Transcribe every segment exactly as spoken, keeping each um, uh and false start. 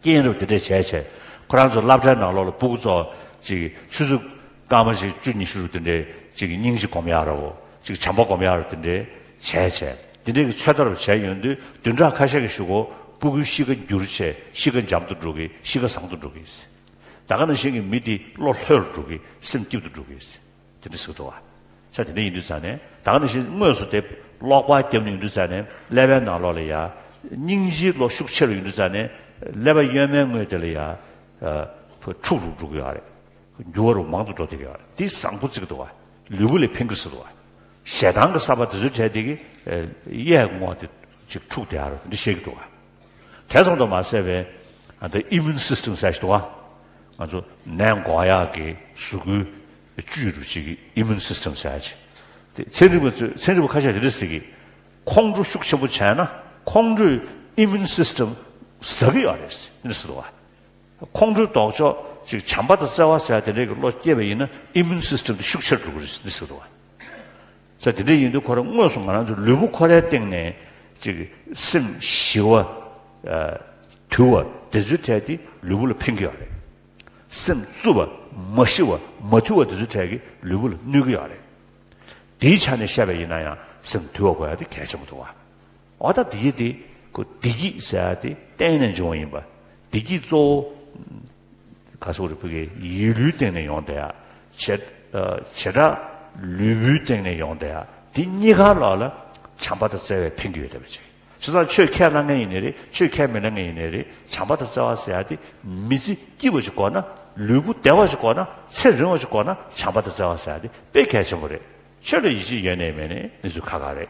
རྐྱེན་རུ་དེ་འདྲས་བྱས་བྱས། ཁོ་རང་ཚོ་སློབ་གྲྭའི་ནང་ལོགས་ལ་སྤུ་གུ་ཚོ་ཅིག་ཆུ་ཚོད་སྐར་མ་ཞིག་བཅུ་ཉི་ཤུ་རུ་དེ་འདྲས་ཅིག་སྙིང་རྗེ་སྒོམ་ཡག་ར་བོ་ཅིག་བྱམས་པ་སྒོམ་ཡག་རུ་དེ་འདྲས་བྱས་བྱས། དེ་འདྲས་ཀྱི་ཚོད་ལྟ་རུ་བྱས་ཡོང་དུས་བདུན་ཕྲག་ཁ་ཤས་ཀྱི་གཞུག་གུ་སྤུ་གུའི་གཤིས་ཀ་འགྱུར་བྱས། གཤིས་ཀ་འཇམ་དུ་འགྲོ་གི། གཤིས་ཀ་བཟང་དུ་འགྲོ་གི། ད་ག་ནང་བཞིན་གྱི་མི་དེ་བློ་ལྷོད་རུ་འགྲོ་གི། སེམས་སྐྱིད་དུ་འགྲོ་གི། དེ་འདྲ་ཟེར་གི་འདུག་བ། ས་དེ་འདྲ་ཡིན་དུས་ཙང་ནས་ད་ག་ནང་བཞིན་དངོས་སུ་དེ་ཀློག་པ་བརྒྱབ་ནས་ཡིན་དུས་ཙང་ནས་ཀླད་པའི་ནང་ལོགས་ལ་ཡ་སྙིང་རྗེའི་བློ་ཤུགས་ཆེ་རུ་ཡིན་དུས་ཙང་ནས་ཀླད་པ་གཡོན་མའི་ངོས་དེ་ལ་ཡ་འཁྲུག་རུ་འགྲོ་གི་ཡོད་རེད། འགྱུར་བ་རུ་མང་དུ་འགྲོ་བསྡད་ཀྱི་ཡོད་རེད། དེ་བཟང་པོ་བརྩི་གི་འདུག་བ། ལུས་པོ་ལ་ཕན་གི་ཟེར་འདུག་བ། ཞེ་སྡང་གི་བསམ་པ་དེ་ཚོའི་གྲས་དེ་གི་གཡས་ངོ་དེ་ཅིག་འཁྲུག་བསྡད་ཡོད་རེད། འདི་བཤད་གི་འདུག་བ། དེ་ཙམ་དུ་མ་ཟད་པའི་ཨ་ད་ཨི་མིའུན་སིས་ཊམ་ཟེར་ཞིག་འདུག་བ། ང་ཚོ་ནད་འགོག་ཡག་གི་གཟུགས་པོའི་བཅུད་རུ་ཅིག་གི་ཨི་མིའུན་སིས་ཊམ་ཟེར་ཡག་ཅིག་དེ་ཚན་རིག་པ་ཚོས་ཚན་རིག་པ་ཁ་ཤས་དེ་འདྲ་ཟེར་གི། ཁོང་ཁྲོ་ཤུགས་ཆེན་པོ་བྱས་ན་ཁོང་ཁྲོས་ཨི་མིའུན་སིས་ཊམ་ཟ་གི་ཡོད་རེད་ཟེར་འདི་ཟེར་འདུག་བ། ཁོང་ཁྲོའི་ལྡོག་ཕྱོགས་ཅིག་བྱམས་པ་དང་བརྩེ་བ་ཟེར་ཡག་དེ་འདྲའི་གི་བློ་སྐྱེས་པ་ཡིན་ན་ཨི་མིའུན་སིས་ཊམ་དེ་ཤུགས་ཆེར་འགྲོ་གི་རེད་འདི་ཟེར་འདུག་བ། ས་དེ་འདྲ་ཡིན་དུས་ཁོ་རང་དངོས་སུ་ང་རང་ཚོའི་ལུས་པོ་ཁོ་རའི་སྟེང་ནས་ཅིག་སེམས་ཞི་བ། ཨ། དུལ་བ་དེ་ཚོའི་གྲས་དེ་ལུས་པོ་ལ་ཕན་གྱི་ཡོད་རེད། སེམས་རྩུབ་པ། མ་ཞི་བ། མ་དུལ་བ་དེ་ཚོའི་གྲས་ཀྱིས་ལུས་པོ་ལ་གནོད་ཀྱི་ཡོད་རེད། དེའི་ཆ་ནས་བཤད་པ་ཡིན་ན་ཡང་སེམས་དུལ་བ་དགོས་ཡག་དེ་གལ་ཆེན་པོ་འདུག་བ། འོ་ད་བདེ་སྐྱིད་དེ་ཁོ་བདེ་སྐྱིད་ཟེར་ཡག་དེ་གཏན་ནས་འབྱུང་བ་ཡིན་པ། བདེ་སྐྱིད་གཙོ་བོ་ག་སོགས་རེ་ཕུ་གེ་ཡིད་ལུས་སྟེང་ནས་ཡོང་བསྡད་ཡག་བྱེ་ཨ། བྱེ་བྲག་ལུས་པོའི་སྟེང་ནས་ཡོང་བསྡད་ཡག་དེ་གཉིས་ཀ་ལོགས་ལ་བྱམས་པ་དང་བརྩེ་བས་ཕན་གྱི་ཡོད་བསྡད་པ་ཅིག་བྱས་ཙང་ཆོས་ཁས་བླངས་མཁན་ཡིན་ནའི་རེད། ཆོས་ཁས་མི་བླངས་མཁན་ཡིན་ནའི་རེད། བྱམས་པ་དང་བརྩེ་བ་ཟེར་ཡག་དེ་མི་ཚེ་སྐྱིད་པ་ཞིག་དགོས་ན། ལུས་པོ་བདེ་བ་ཞིག་དགོས་ན། ཚེ་རིང་བ་ཞིག་དགོས་ན་བྱམས་པ་དང་བརྩེ་བ་ཟེར་ཡག་དེ་དཔེ་གལ་ཆེན་པོ་རེད། ཆོས་ལ་ཡིད་ཆེས་ཡོད་ནའི་མེད་ནའི་གནས་ཚུལ་ཁག་ཁག་རེད།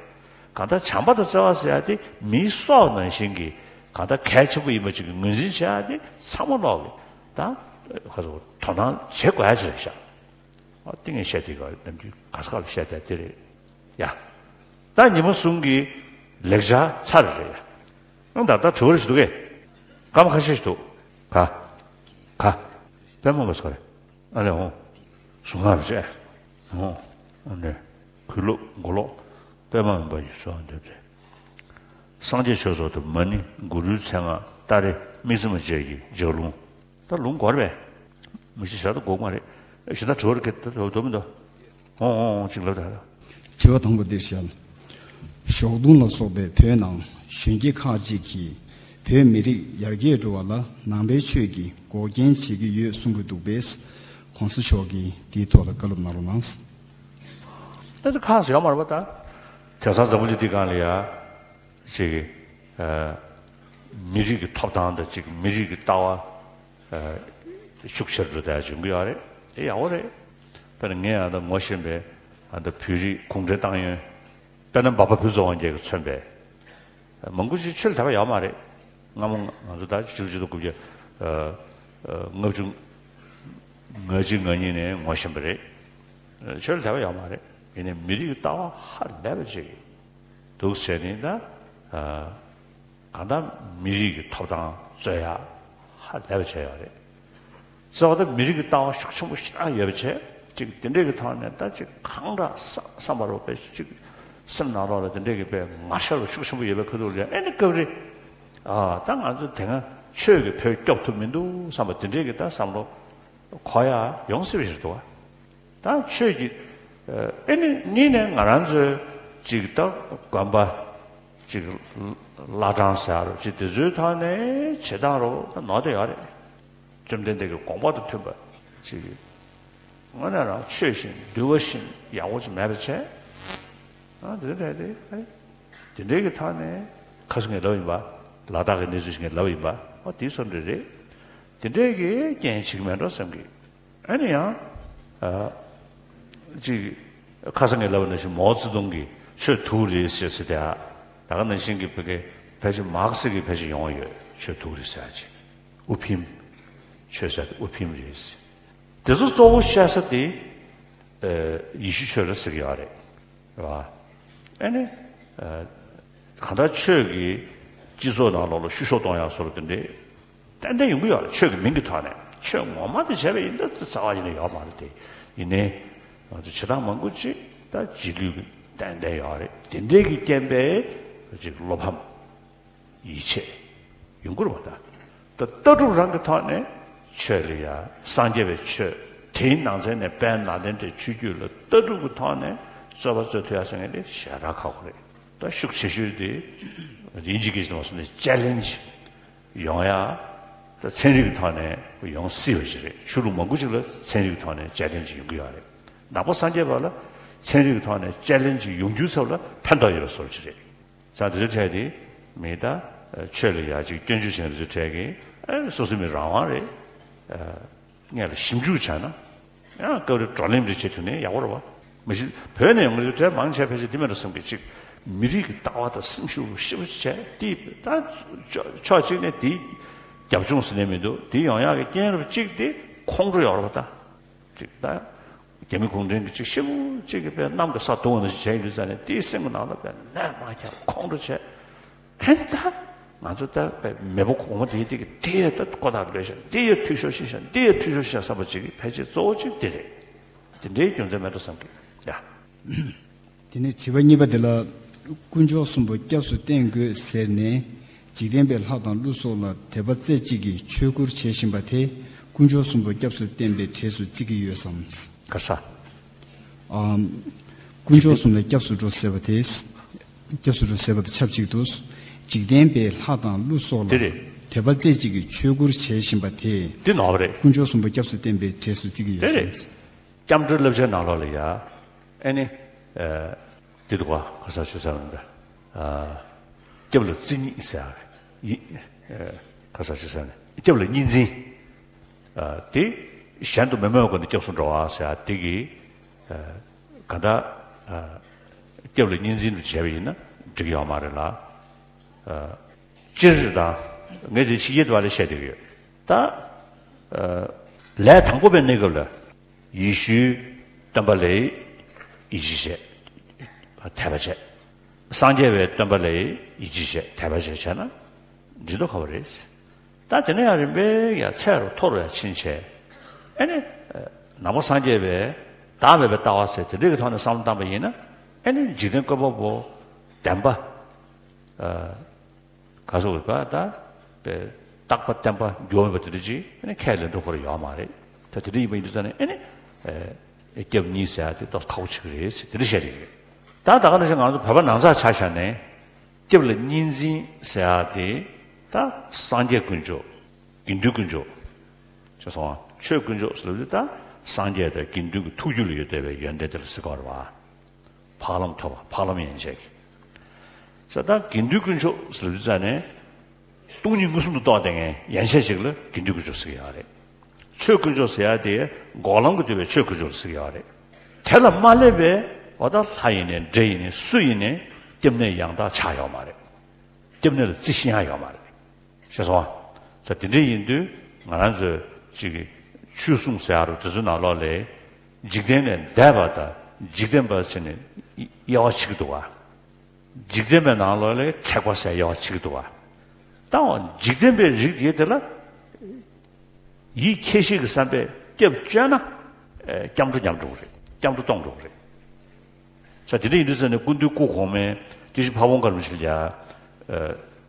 གང་ལྟར་བྱམས་པ་དང་བརྩེ་བ་ཟེར་ཡག་དེ་མིའི་སྲོག་ནང་བཞིན་གྱི་གང་ལྟར་གལ་ཆེན་པོ་ཡིན་པ་ཅིག་གི་ངོས་འཛིན་བྱེད་ཡག་དེ་ཚང་མ་ལོག་གི་ད་ཁ་སོ་དོ་སྣང་བྱེད་དགོས་ཡག་ཅིག་རེད་ཤག་ཨ། ཏིང་ངེ་བཤད་དེ་ག་ནམ་རྒྱུན་ག་ས་ག་ལ་བཤད་བསྡད་དེ་རེད་ཡ། ད་ཉི་མ་གསུམ་གྱི་ལེགས་ཆ་ཚར་རེད་ཡ། ཨང་ད་ལྟ་དྲི་བ་རེ་ཞིག་འདུག་གས། སྐར་མ་ཁ་ཤས་ཤིག་འདུག་ག་ག་པད་མ་བ་ས་ག་རེད། ཨ་ལས་འོང་། གཟུངས་སྔགས་རེད། འོང་། ཨ་ནི་གུས་ལུགས་མགོ་ལོག་པད་མ་འབར་བའི་གསོལ་བ་འདེབས་ཏེ། སངས་རྒྱས་ཆོས་ཚོགས་དང་མ་ཎི་གུ་རུའི་མཚན་སྔགས་ཏཱ་རེ་དམིགས་བརྩེ་མ་བཅས་ཀྱི་ལྗགས་ལུང་། ད་ལུང་གོ་རེད་པས། མི་ཤེས་བྱ་ད་གོ་མ་རེད། ཞེ་ད་དྲི་བ་རེ་སྐད་ད་དོ་མི་འདུག་འོང་འོང་འོང་ཅིག་ལབ་ད། དྲི་བ་དང་པོ་འདིར་བཞག་ཞོགས་དུང་ལ་སོགས་པའི་བོད་ནང་གཞོན་སྐྱེས་ཁག་ཅིག་གིས་བོད་མི་རིགས་ཡར་རྒྱས་འགྲོ་བ་ལ་ནང་པའི་ཆོས་ཀྱིས་འགོག་རྐྱེན་བྱེད་ཀྱི་ཡོད་གསུང་གི་འདུག་པས། གོང་ས་མཆོག་གིས་འདིའི་ཐོག་ལ་བཀའ་སློབ་གནང་རོགས་གནང་། ད་ད་ཁག་ཟེར་ཡོད་མ་རེད་པ་ད། དེང་སང་འཛམ་བུ་གླིང་འདི་སྒང་ལ་ཡ། ཅིག་ཨ། མི་རིགས་ཀྱི་ཐོབ་ཐང་དང་ཅིག་མི་རིགས་ཀྱི་ལྟ་བ། ཨ། ཤུགས་ཆེར་འགྲོ་བསྡད་ཡག་བྱུང་གི་ཡོད་རེད། དེ་ཡག་པོ་རེད། དཔེར་ན་ངས་ཨ་ད་ངོ་ཤེས་པའི་ཨ་ད་བོད་རིགས་གུང་ཁྲན་ཏང་ཡོན། དཔེར་ན་འབའ་པ་ཕུན་ཚོགས་དབང་རྒྱལ་གྱིས་མཚོན་པའི་མང་པོ་ཞིག་ཆོས་ལ་དད་པ་ཡོད་མ་རེད། སྔ་མོ་ང་ཚོ་ད་ཕྱི་ལོ་ཆིག་སྟོང་དགུ་བརྒྱ་ཨ་ཨ་ལྔ་བཅུ་ང་གཅིག་ང་གཉིས་ནས་ངོ་ཤེས་པ་རེད། ཨ། ཆོས་ལ་དད་པ་ཡོད་མ་རེད། ཡིན་ནའི་མི་རིགས་ཀྱི་ལྟ་བ་ཧ་ལས་པ་ཅིག་འདུག་ཟེར་ནས་ད། ཨ། གང་ལྟར་མི་རིགས་ཀྱི་ཐོབ་ཐང་རྩོད་ཡག་ཧ་ལས་པ་བྱས་ཡོད་རེད། རྩ་བ་ད་མི་རིགས་ཀྱི་ལྟ་བ་ཤུགས་ཆེན་པོ་ཞེ་དྲག་ཡོད་པ་བྱས། ཅིག་དེ་འདྲས་ཀྱི་ཐོག་ནས་ད་ཅིག་གང་འདྲ་བསམ་བསམ་པ་རུ་དཔེ་ཅིག་སེམས་ནང་ལོགས་ལ་དེ་འདྲས་ཀྱི་དཔེ་ངར་ཤར་བ་ཤུགས་ཆེན་པོ་ཡོད་པའི་ཁ་ཐུག་ལ་ཨེ་ནི་སྐབས་རེ། ཨ། ད་ང་ཚོ་དེ་སྔ་ཆོས་ཀྱིས་བོད་སྐྱོབ་ཐུབ་མི་འདུག་བསམ་པ་དེ་འདྲས་ཀྱི་ད་བསམ་བློ་འཁོར་ཡག་ཡོང་སྲིད་པ་ཞིག་འདུག་བ། ད་ཆོས་ཀྱི་ཨེ་ནི་གཉིས་ནས་ང་རང་ཚོའི་ཅིག་ད་དགོན་པ་ཅིག་བླ་བྲང་ཟེར་རོ་ཅིག་དེ་ཚོའི་ཐོག་ནས་བྱེད་སྟངས་རོ་ད་ནོར་བསྡད་ཡོད་རེད། བཅོམ་ལྡན་འདས་ཀྱི་དགོངས་པ་དང་མཐུན་པ་ཅིག་དངོས་གནས་རང་ཆོས་བཞིན་འདུལ་བ་བཞིན་ཡག་པོ་ཅིག་མེད་པ་བྱས། ཨ། དེ་འདྲ་རེད་དེ། དེ་འདྲའི་གི་ཐོག་ནས་ཁ་སང་ངས་ལབ་ཡིན་པ། ལ་དྭགས་ཀྱི་གནས་ཚུལ་ཞིག་ངས་ལབ་ཡིན་པ། ཨ། དེ་ཚོ་འདྲ་རེད། དེ་འདྲའི་གི་རྐྱེན་བྱེད་ཀྱི་མེད་འགྲོ་བསམ་གི། ཨ་ནི་ཡང་། ཨ། ཅིག་ཁ་སང་ངས་ལབ་པ་ནང་བཞིན་མའོ་ཙེ་ཏུང་གིས་ཆོས་དུག་རེད་ཟེར་ཟེར་དེ། ཨ། ད་ག་ནང་བཞིན་གྱི་བོད་སྐད་ཕལ་ཆེར་མཱག་སི་ཀྱི་ཕལ་ཆེར་ཡོང་བ་ཡོད། ཆོས་དུག་རེད་ཟེར་ཅིག་ཨུ་ཕིམ། ཆོས་ཟེར་དེ་ཨུ་ཕིམ་རེད་ཟེར། དེ་ཚོ་གཙོ་བོ་བཤད་ས་དེ། ཨ། ཡེ་ཤུ་ཆོས་རེད་ཟེར་གྱི་ཡོད་རེད། རེད་བ། ཨ་ནི། ཨ། གང་ལྟར་ཆོས་ཀྱིས་སྤྱི་ཚོགས་ནང་ལོགས་ལ་བཤུ་གཞོག་གཏོང་ཡག་བཟོ་འདྲ་དེ་འདྲས་ཏན་ཏན་ཡོང་གི་ཡོད་རེད། ཆོས་ཀྱི་མིང་གི་ཐོག་ནས། ཆོས་ངོ་མ་དེ་བྱས་པ་ཡིན་ན་རྩ་བ་ཉིད་ནས་ཡོད་མ་རེད་དེ། ཡིན་ནའི་ང་ཚོ་བྱེད་སྟངས་མང་པོ་ཅིག་ད་རྗེས་ལུས་ཀྱི་ཏན་ཏན་ཡོད་རེད། དེ་འདྲས་ཀྱི་རྐྱེན་པས་ཅིག་བློ་ཕམ། ཡིད་ཆེས་ཡོང་གི་རེད་པ། ད་ ད་ལྟ་གྲུབ་རང་གི་ཐོག་ནས་ཆོས་ལ་ཡ་སངས་རྒྱས་པའི་ཆོས་དེའི་ནང་ཚན་ནས་དཔལ་ནཱ་ལེནྡྲའི་ཆོས་བརྒྱུད་ལ་ལྟ་གྲུབ་ཀྱི་ཐོག་ནས་རྩོད་པ་རྩོད་ཐུབ་ཡ་ཟེར་མཁན་དེ་ཞེ་དྲག་ཁག་པོ་རེད། ད་ཤུགས་ཆེ་ཤོས་དེ་དབྱིན་ཇི་སྐད་ཆ་ནང་སོང་ནས་ཅེ་ལེན་ཇི་ཡོང་ཡ། ད་ཚན་རིག་གི་ཐོག་ནས་ཡོང་སྲིད་པ་ཞིག་རེད། ཆོས་ལུགས་མང་པོ་ཅིག་ལ་ཚན་རིག་གི་ཐོག་ནས་ཅེ་ལེན་ཇི་ཡོང་གི་ཡོད་རེད། ནང་པ་སངས་རྒྱས་པ་ལ་ཚན་རིག་གི་ཐོག་ནས་ཅེ་ལེན་ཇི་ཡོང་རྒྱུའི་ཚབ་ལ་ཕན་ཐོགས་ཡོད་པའི་བཟོ་འདྲ་ཅིག་རེད། ས་དེ་ཚོའི་གྲས་དེ་མི་ད་ཆོས་ལ་ཡ་ཅིག་སྐྱོན་བརྗོད་བྱེད་མཁན་དེ་ཚོའི་གྲས་ཀྱིས་ཨེ་སོ་སོའི་མི་རང་དབང་རེད། ཨ་སྔོན་ལ་ཞིབ་འཇུག་བྱས་ན་ཡང་སྐབས་རེ་བགྲོ་གླེང་རེ་བྱེད་ཐུབ་ན་ཡག་པོ་རེད་བ། མི་ཤེས་བོད་ནས་ཡོང་མཁན་དེ་ཚོའི་གྲས་མང་ཆེ་ཕལ་ཆེར་དེ་མེད་འགྲོ་བསམ་གི། ཅིག་མི་རིགས་ཀྱི་ལྟ་བ་དང་སེམས་ཤུགས་ཤེས་པོ་བྱས་དེ་ད་ཕྱོགས་གཅིག་ནས་དེ་རྒྱབ་ལྗོངས་ཟེར་ནས་མི་འདུག་དེ་ཡོང་ཡག་གི་རྐྱེན་རབས་གཅིག་དེ་ཁོང་ཁྲོ་ཡོད་རེད་བ། ད་ཅིག་ད་རྒྱ་མི་གུང་ཁྲན་གྱིས་ཅིག་ཤེས་པོ་ཅིག་གིས་དཔེ་གནམ་གྱི་ས་བརྡུང་བ་ནང་བཞིན་བྱས་ཡོད་དུས་ཙང་ནས་དེའི་སེམས་ཀྱི་ནང་ལ་དཔེ་ནད་མ་ཁྱབ་ཁོང་ཁྲོ་བྱས། ཧན་ད་ང་ཚོ་ད་དཔེ་མེས་པོ་གོང་མ་དེའི་དེ་གི་དེ་ཡ་ད་ཀོ་ཐག་ལོས་ཤག་དེ་ཡ་འཐུས་ཤོར་ཤི་ཤག་དེ་ཡ་འཐུས་ཤོར་ཤི་ཤག་བསམ་པ་ཅིག་གི་ཕལ་ཆེར་གཙོ་བོ་ཅིག་དེ་རེད། དེ་འདྲའི་རྒྱུ་མཚན་མེད་འགྲོ་བསམ་གི་ཡ། དེ་ནས་དྲི་བ་གཉིས་པ་དེ་ལ། དཀོན་མཆོག་གསུམ་པོ་སྐྱབས་སུ་བསྟེན་དགོས་ཟེར་ནས། འཇིག་རྟེན་པའི་ལྷ་དང་ཀླུ་སོགས་ལ་དད་པ་རྩེ་གཅིག་གིས་ཆོས་བཀུར་བྱེད་བཞིན་པ་དེ་དཀོན་མཆོག་གསུམ་པོ་སྐྱབས་སུ་བསྟེན་པའི་གྲས་སུ་བརྩི་གི་ཡོད་སམ། ག་ས། ཨམ། དཀོན་མཆོག་གསུམ་ལ་སྐྱབས་སུ་འགྲོ་ཟེར་བ་དེ། སྐྱབས་སུ་འགྲོ་ཟེར་བ་དང་ཆབས་ཅིག་ཏུ། འཇིག་རྟེན་པའི་ལྷ་དང་ཀླུ་སོགས་ལ་དེ་རེད། དད་པ་རྩེ་གཅིག་གིས་ཆོས་བཀུར་བྱེད་བཞིན་པ་དེ། འདི་ནོར་བ་རེད། དཀོན་མཆོག་གསུམ་པོ་སྐྱབས་སུ་བསྟེན་པའི་གྲས་སུ་བརྩི་གི་ཡོད་དེ་རེད། སམ། སྐྱབས་འགྲོའི་བསླབ་བྱའི་ནང་ལོགས་ལ་ཡ། ཨེ་ནི། ཨ། འདི་འདུག་ག་ག་ས་ཆུ་ས་ལ་འདྲ། ཨ། སྐྱབས་ལ་རྩེ་གཉིས་ཟེར་ཡ། ཡི། ཨ། ག་ས་ཆུ་ས་ནས་སྐྱབས་ལ་གཉིས་འཛིན། ཨ། དེ་གཞན་དུ་མི་སྨོད་པ་ནི་སྐྱབས་སུ་འགྲོ་བ་ཟེར་ཡ་དེ་གི། ཨ། ག་ད། ཨ། སྐྱབས་ལ་གཉིས་འཛིན་དུ་བྱས་པ་ཡིན་ན་འགྲིག་ཡོད་མ་རེད་ལ། ཨ། སྤྱིར་དང་། ངས་དེ་ཕྱི་རྒྱལ་དུ་བ་ལ་བཤད་བསྡད་ཀྱི་ཡོད། ད། ཨ། ལས་དང་པོ་པའི་གནས་སྐབས་ལ། ཡེ་ཤུའི་སྟོན་པ་ལ་ཡིད་ཆེས་བྱས། དད་པ་བྱས། སངས་རྒྱས་པའི་སྟོན་པ་ལ་ཡིད་ཆེས་བྱས་དད་པ་བྱས་བྱས་ན། འགྲིག་མདོག་ཁ་པོ་རེད། ད་དེ་ནས་ཡང་རིམ་པས་ཡང་ཚད་རུ་མཐོ་རུ་ཡང་ཕྱིན་བྱས། ཨེ་ནི། ནང་པ་སངས་རྒྱས་པའི་བདག་མེད་པའི་ལྟ་བ་ཟེར་དེ་འདྲའི་གི་ཐོག་ནས་བསམ་བློ་བཏང་པ་ཡིན་ན། ཨེ་ནི་འཇིག་རྟེན་བཀོད་པ་པོ། བདེན་པ། ག་སོགས་པ་ད། པའི་རྟག་པ་བརྟན་པ་འགྱུར་བ་མེད་པ་དེ་འདྲ་ཅིག་ཨེ་ནི་ཁས་ལེན་འགྲོ་དགོས་རེད་ཡོད་མ་རེད། ད་དེ་འདྲ་ཡིན་པ་ཡིན་དུས་ཙང་ནས་ཨེ་ནི། ཨེ། སྐྱབས་གཉིས་ཟེར་ཡ་དེ་ཏོག་ཁག་པོ་ཆགས་ཀྱི་རེད་ཟེར་དེ་འདྲ་བཤད་རེད། ད་ད་ག་ནང་བཞིན་ང་ཚོ་བོད་པ་ནང་ཚགས་ཆ་བཞག་ནས། སྐྱབས་ལ་གཉིས་འཛིན་ཟེར་ཡ་དེ། ད་སངས་རྒྱས་དཀོན་མཆོག་དགེ་འདུན་དཀོན་མཆོག་ཅེས་སོང་བ། ཆོས་དཀོན་མཆོག་ཟེར་ལབ་དུས་ད་སངས་རྒྱས་དང་དགེ་འདུན་གྱི་ཐུགས་རྒྱུད་ལ་ཡོད་བསྡད་པའི་ཡོན་ཏན་དེ་ལ་ཟེར་གྱི་ཡོད་རེད་བ། འཕགས་ལམ་ཐོབ་པ་འཕགས་ལམ་ཡན་ཆད་ཀྱི། ས་ད་དགེ་འདུན་དཀོན་མཆོག་ཟེར་ལབ་དུས་ཙ་ནས། སྟོང་ཉིད་མངོན་སུམ་དུ་རྟོགས་བསྡད་མཁན་ཡན་ཆད་ཅིག་ལ་དགེ་འདུན་དཀོན་མཆོག་ཟེར་གྱི་ཡོད་རེད། ཆོས་དཀོན་མཆོག་ཟེར་ཡ་དེ་འགོག་ལམ་གྱིས་བསྡུས་པའི་ཆོས་དཀོན་མཆོག་ཟེར་གྱི་ཡོད་རེད། དེ་ལ་མ་སླེབས་པའི་འོ་ད་ལྷ་ཡིན་ནའི་འདྲེ་ཡིན་ནའི་སུ་ཡིན་ནའི་སྐྱབས་གནས་ཡང་དག་ཆགས་ཡོད་མ་རེད། སྐྱབས་གནས་ལ་རྩི་ཤེས་ཡ་ཡོད་མ་རེད། ཤེས་སོང་ཨ། ས་དེ་འདྲ་ཡིན་དུས་ང་རང་ཚོས་ཅིག་གི་ཆོས་སྲུང་ཟེར་ཡ་རུ་དེ་ཚོའི་ནང་ལོགས་ལ་འཇིག་རྟེན་ནས་འདས་པ་དང་འཇིག་རྟེན་པ་བྱས་ནས་དབྱེ་བ་ཕྱེ་གི་འདུག་ག་འཇིག་རྟེན་པའི་ནང་ལོགས་ལ་དྲེགས་པ་ཟེར་དབྱེ་བ་ཕྱེ་གི་འདུག་ག་ད་འོ་འཇིག་རྟེན་པའི་རིགས་དེ་དེ་ལ་ཡིད་ཁྱེད་ཤེས་ཀྱི་བསམ་པས་སྐྱབས་བཅོལ་ན། ཨེ། སྐྱབས་འགྲོ་ཉམས་འགྲོ་གི་རེད། སྐྱབས་འགྲོ་སྟོངས་འགྲོ་གི་རེད། ས་དེ་འདྲ་ཡིན་དུས་ཙ་ནས་སྐུ་མདུན་སྐུ་གོང་མའི་དེ་བཞིན་ཕ་བོང་དཀར་མོ་ཆེ་ལ་ཡ། ཨ།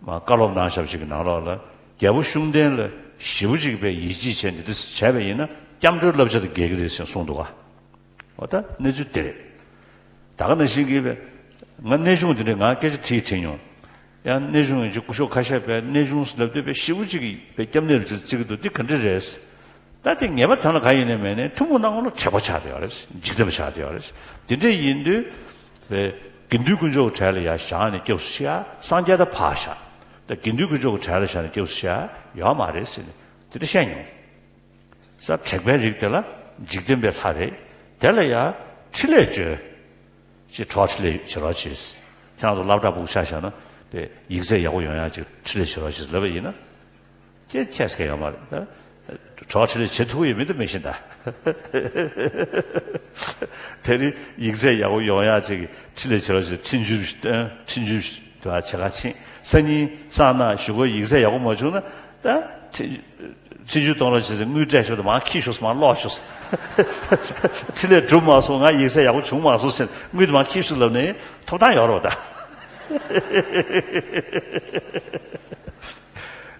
མ་བཀའ་སློབ་གནང་ཞབས་ཞིག་གི་ནང་ལོགས་ལ་རྒྱལ་པོ་ཤུགས་ལྡན་ལ་ཞེ་པོ་ཅིག་པའི་ཡིད་ཆེས་བྱས་འདི་འདྲ་བྱས་པ་ཡིན་ན་སྐྱབས་འགྲོའི་བསླབ་བྱ་དང་འགལ་གྱི་རེད་ཟེར་གསུངས་འདུག་ག་འོ་ད་གནས་ཚུལ་དེ་རེད། ད་ག་ནང་བཞིན་གྱི་པའི་ང་གནས་ཆུང་དེ་འདྲའི་ང་སྐད་ཆ་དྲིས་དྲིས་མྱོང་། ཡང་གནས་ཆུང་ཡིན་ཅིག་སྐུ་ཞབས་ཁ་ཤས་པའི་གནས་ཆུང་ཟེར་ལབ་དུས་པའི་ཞེ་པོ་ཅིག་གིས་པའི་སྐྱབས་གནས་རུ་ཅིག་བརྩི་གི་འདུག་འདི་ག་འདྲ་རེད། ད་དེ་ངེས་པ་དོན་ལ་ག་ཡིན་ནའི་མེད་ནའི་ཐུན་མོང་སྣང་ངོ་ལ་དྲེགས་པ་ཆགས་བསྡད་ཡོད་རེད། འཇིག་རྟེན་པ་ཆགས་བསྡད་ཡོད་རེད། དེ་འདྲ་ཡིན་དུས། དགེ་འདུན་དཀོན་མཆོག་གྲལ་ལ་ཡར་བཞག་ནས་སྐྱབས་སུ་མཆི་ཡ་སངས་རྒྱས་དང་ཕར་བཞག་ད་དགེ་འདུན་དཀོན་མཆོག་གྲལ་ལ་བཞག་ནས་སྐྱབས་སུ་མཆི་ཡ་ཡོད་མ་རེད་ཟེར་ནས་དེ་འདྲ་བཤད་མྱོང་། ས་དྲེགས་པའི་རིགས་དེ་ལ་འཇིག་རྟེན་པའི་ལྷ་རེད། དེ་ལ་ཡ་ཕྲིན་ལས་བཅོལ། ཅེས་གྲོགས་ཕྲིན་ལས་བྱེད་རོགས་བྱེད། ཁྱེད་རང་ཚོ་སློབ་གྲྭ་ཕྲུ་གུ་ཆ་བཞག་ན་དེ་ཡིག་ཚད་ཡག་པོ་ཡོང་ཡ་ཅིག་ཕྲིན་ལས་བྱེད་རོགས་བྱེད་ལབ་པ་ཡིན་ན། ཅེས་ཁྱད་སྐད་ཡོད་མ་རེད་ད། གྲོགས་ཕྲིན་ལས་བྱེད་ཐུབ་ཡོད་མི་འདུག་མི་ཤེས་ད། དེ་རིང་ཡིག་ཚད་ཡག་པོ་ཡོང་ཡ་ཅིག་ཕྲིན་ལས་བྱེད་རོགས་བྱེད་ཕྲིན་བཅོལ་ཞིག་སྟོན་ཕྲིན་བཅོལ་ཞིག་དུ་བྱེད་ག་ཕྱིན་སང་ཉིན་སང་གནངས་གཞུག་གུ་ཡིག་ཚད་ཡག་པོ་མ་བྱུང་ན་ད་ཕྲིན་ཕྲིན་བཅོལ་གཏོང་རོགས་བྱེད་ཟེར་དངུལ་སྤྲད་ཤོག་དང་མར་འཁྱེར་ཤོག་ཟེར་མར་སློག་ཤོག་ཟེར། ཕྲིན་ལས་གྲུབ་མ་སོང་ང་ཡིག་ཚད་ཡག་པོ་བྱུང་མ་སོང་ཟེར་དངུལ་དེ་མར་འཁྱེར་ཤོག་ལབ་ནས་ཐོབ་ཐང་ཡོད་རེད་བ་ད།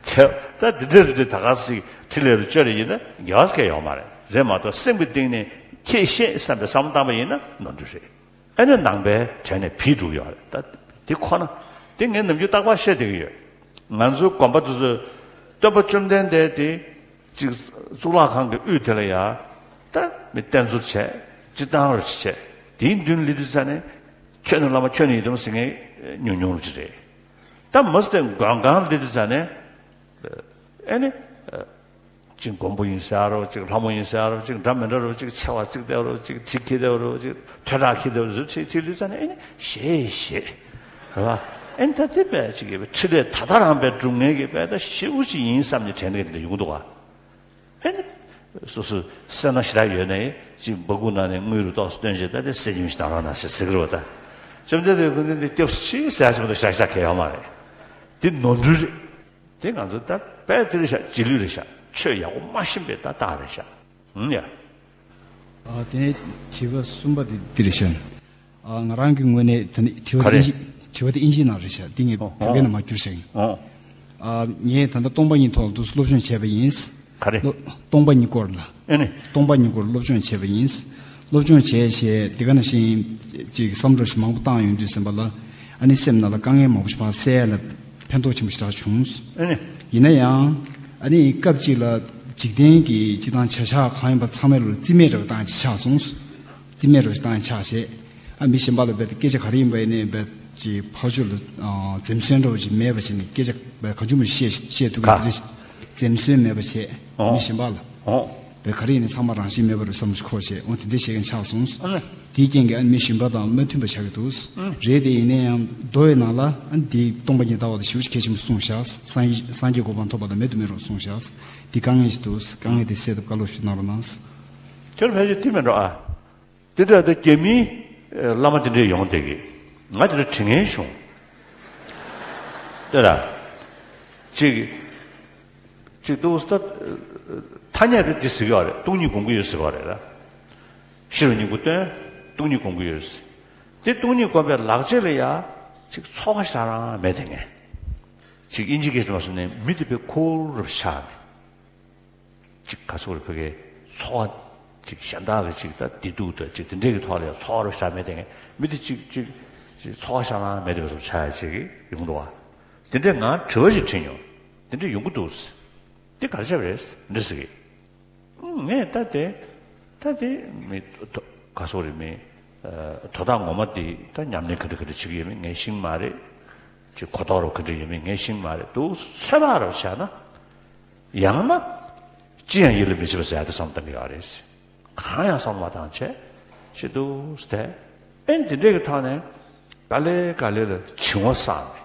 བྱས། ད་འདི་འདྲ་རེ་རེ་ད་ག་ཟིག་འཕྲིན་ལས་རུ་བཅོས་རེ་ཡིན་ན་དགེ་བ་སྐྱེ་ཡོང་མ་རེད། རེད་མ་གཏོགས་སེམས་ཀྱི་གཏིང་ནས་ཁྱེད་ཤེས་བསམ་པའི་བསམ་བློ་བཏང་པ་ཡིན་ན་ནོར་འཁྲུལ་རེད། ཨེ་ནས་ནང་པའི་གྲས་ནས་བིས་འགྲོ་གི་ཡོད་རེད། ད་འདི་ཁོ་ན་འདི་ངས་ནམ་རྒྱུན་རྟག་པར་བཤད་བསྡད་ཀྱི་ཡོད། ང་ཚོའི་དགོན་པ་དེ་ཚོས་སྟོན་པ་བཅོམ་ལྡན་འདས་དེ་ཅིག་གཙུག་ལག་ཁང་གི་དབུས་དེ་ལ་ཡ་ད་མི་བསྟེན་གསོལ་བྱས། སྤྱིར་བཏང་རུ་བྱས། དེའི་མདུན་སླེབས་དུས་ཙ་ནས་ཁྱོད་ནི་བླ་མ་ཁྱོད་ནི་ཡིན་དམ་ཟེར་མཁན་ཉུང་ཉུང་རུ་ཅིག་རེད། ད་མ་ཟད་མགོན་ཁང་སླེབས་དུས་ཙ་ནས་ཨེ་ནི་ཅིག་མགོན་པོ་ཡིན་ཟེར་རོ། ཅིག་ལྷ་མོ་ཡིན་ཟེར་རོ། ཅིག་འདྲ་མི་འདྲ་རོ། ཅིག་མཆེ་བ་གཙིགས་བསྡད་རོ། ཅིག་གྲི་འཁྱེར་བསྡད་རོ། ཅིག་ཐོད་ཁྲག་འཁྱེར་བསྡད་རོ། ཅིག་ཁྲིད་དུས་ཙ་ནས་ཨེ་ནི་ཞེད་ཞེད། རེད་བ། ཨེ་ནི་ད་དེ་བས་ཅིག་གི་འཕྲིན་ལས་ད་ལྟ་རང་བས་སྒྲུབ་མཁན་གྱི་བས་ད་ཞེ་པོ་ཅིག་ཡིན་བསམ་ནས་དྲན་མཁན་དེ་འདྲ་ཡོང་གི་འདུག་ག། ཨེ་ནི་སོ་སོ་སེར་སྣ་ཞེ་དྲག་ཡོད་ནའི་ཅིག་སྦ་ཁུག་ནང་ནས་དངུལ་རུ་ཏོག་ཙམ་བཏོན་བྱས། ད་དེ་སེར་ཆུང་ཞིག་བཏང་རོགས་གནང་ཟེར་ཟེར་གི་རེད་བ། ད་བཅོམ་ལྡན་འདས་ཀྱིས་འདི་སྐྱབས་སུ་མཆི་ཟེར་ཡ་ཞིག་མ་གཏོགས་ཞེ་དྲག་གང་ཡང་ཡོད་མ་རེད། དེ་ནོར་འཁྲུལ་རེད། དེ་ང་ཚོ་ད་དཔེ་དེ་རེད་ཤག་རྗེས་ལུས་རེད་ཤག་ཆོས་ཡག་པོ་མ་ཤེས་པའི་ད་རྟགས་རེད་ཤག་ཨུམ་ཡ། ཨ། དེ་ནས་དྲི་བ་གསུམ་པ་དེ་འདི་རེད་ཤག་ཨ། ང་རང་གི་ངོས་ནས་ད་ནི་དྲི་བ་ག་དེ་རེད། ཨིན་ཇི་དྲི་བ་དེ་ཨིན་ཇིའི་ནང་རེད་ཤག་འདི་ངས་ཨོ་བོད་སྐད་ནང་མ་བསྒྱུར་ཤག་ཨོ། ཨ། ངས་ད་ལྟ་སྟོང་པ་ཉིད་ཐོག་ཏུ་སློབ་སྦྱོང་བྱས་པ་ཡིན། ག་རེ། སྟོང་པ་ཉིད་སྐོར་ལ། ཨེ་ནི། སྟོང་པ་ཉིད་སྐོར་སློབ་སྦྱོང་བྱས་པ་ཡིན། སློབ་སྦྱོང་བྱས་བྱས་དེ་ག་ནང་བཞིན་ཅིག་བསམ་བློ་ཞིག་མང་པོ་བཏང་ཡོང་དུས་ཙམ་པ་ལ། ཨ་ནི་སེམས་ནང་ལ་དཀའ་ངལ་མང་པོ་ཞིག་ཕར་སེལ་ཡ་ལ་ཕན་ཐོགས་ཆེན་པོ་ཞེ་དྲག་བྱུང་། ཨེ་ནི། ཡིན་ན་ཡང་ཨ་ནི་སྐབས་གཅིག་ལ་འཇིག་རྟེན་གྱི་སྤྱི་དང་བྱ་གཞག་གང་ཡིན་པ་ཚང་མའི་རོ་རྩིས་མེད་འདྲ་བ་བཏང་ཡ་ཅིག་ཆགས་སོང་། རྩིས་མེད་འདྲ་བ་ཞིག་བཏང་ཡ་ཆགས་བྱས། ཨ། མི་གཞན་པ་ལ་རྦད་དེ་སྐད་ཆ་ག་རེ་ཡིན་པ་ཡིན་ནའི་རྦད་ཅིག་ཕར་ཕྱོགས་ལ་ཨ་འཛེམ་ཟོན་འདྲ་བོ་ཅིག་མེད་པ་བྱས་ནས་སྐད་ཆ་རྦད་གང་བྱུང་མང་བྱུང་བཤད་བཤད་ཐུབ་མཁན་དེ་འདྲ་ཞིག་འཛེམ་ཟོན་མེད་པ་བྱས། ཨོ། མི་གཞན་པ་ལ་ཨོ། རྦད་ག་རེ་ཡིན་ནའི་ཚང་མ་རང་བཞིན་མེད་པ་རུ་བསམ་བློ་ཞིག་འཁོར་བྱས། འོ་དེ་འདྲ་བྱེད་མཁན་ཆགས་སོང་། ཨ་ནི། དེའི་རྐྱེན་གྱིས་ཨ་ནི་མི་གཞན་པ་དང་མ་མཐུན་པ་ཆགས་ཀྱི་འདུག་ཨ། རེད་དེ། ཡིན་ན་ཡང་མདོ་ཡི་ནང་ལ་ཨ་ནི་དེ་སྟོང་པ་ཉིད་ལྟ་བ་དེ་ཞེ་པོ་ཅིག་གལ་ཆེན་པོ་གསུངས་བཞག་སངས་རྒྱས་སངས་རྒྱས་གོ་འཕང་ཐོབ་པ་ལ་མེད་དུ་མི་རུང་གསུངས་བཞག་འདི་དཀའ་ངལ་ཞིག་འདུག་དཀའ་ངལ་དེ་སེལ་ཐབས་བཀའ་སློབ་ཞིག་གནང་རོགས་གནང་། ཁྱོད་ཕལ་ཆེར་དེ་མིན་འགྲོ་ཨ། དེ་འདྲ་དེ་རྒྱ་མིའི་ཨེ་བླ་མ་དེ་འདྲས་ཡོང་བསྡད་གི། ང་དེ་འདྲ་དྲི་ངན་བྱུང་། ལྟོས་དང་། ཅིག་ཅིག་ཏུ་ས་ཐ་སྙད་དེ་འདི་ཟེར་གི་ཡོད་རེད། སྟོང་ཉིད་སྒོམ་གི་ཡོད་ཟེར་གི་ཡོད་རེད་ལ། ཤེས་རབ་སྙིང་པོ་བཏོན། སྟོང་ཉིད་སྒོམ་གི་ཡོད་ཟེར། དེ་སྟོང་ཉིད་སྒོམ་པའི་ལག་རྗེས་ལ་ཡ་ཅིག་ཚོགས་པ་ཞེ་དྲག་རང་མེད་དེ་ངས། ཅིག་ཨིན་ཇི་སྐད་ནང་ཟེར་ནས་མི་དེ་དཔེ་ཁོ་རབ་ཆགས་ནས། ཅིག་ག་ཚོད་རེ་ཕ་གིའི་ཚོགས་པ་ཅིག་གཞན་དག་གི་ཅིག་ད་བདེ་སྡུག་དང་ཅིག་དེ་འདྲས་ཀྱི་ཐོག་ལ་ཡང་ཚོགས་པ་རུ་བཞག་མེད་དེ། ངས་མི་དེ་ཅིག་ཅིག་ཅིག་ཚོགས་པ་བཞག་ན་མེད་དེ་བཟོ་ཆགས་ཡ་ཅིག་ཡོང་འདུག་བ། དེ་འདྲས་ང་དྲི་བ་ཞིག་དྲིས་མྱོང་། དེ་འདྲས་ཡོང་གི་འདུག་འདི་ག་རེ་བྱས་པ་རེད་འདྲི་ཟེར་གི། ངས་ད་དེ་ད་དེ་མི་དོ་ག་སོག་རེད་མི་དོ་བདག་ངོ་མ་དེ་ད་ཉམས་ལེན་ག་འདྲ་ག་འདྲ་བྱེད་ཀྱི་ཡོད་མེད་ངས་ཤེས་ཀྱི་མ་རེད། ཅིག་གོ་རྟོགས་རོ་ག་འདྲ་ཡོད་མེད་ངས་ཤེས་ཀྱི་མ་རེད་འདུག་ཚོད་དཔག་རོ་བྱས་ན། ཡང་ན། ཅི་ཡང་ཡིད་ལ་མི་བྱེད་པ་ཟེར་ཡ་དེ་བསམ་བཏང་གི་ཡོད་རེད། གང་ཡང་བསམ་བློ་བཏང་བྱས། བྱེད་འདུག་སྟེ། ཨེ་འདི་འདྲས་ཀྱི་ཐོག་ནས། ག་ལེ་ག་ལེ་ལ་བྱིང་བ་བསགས་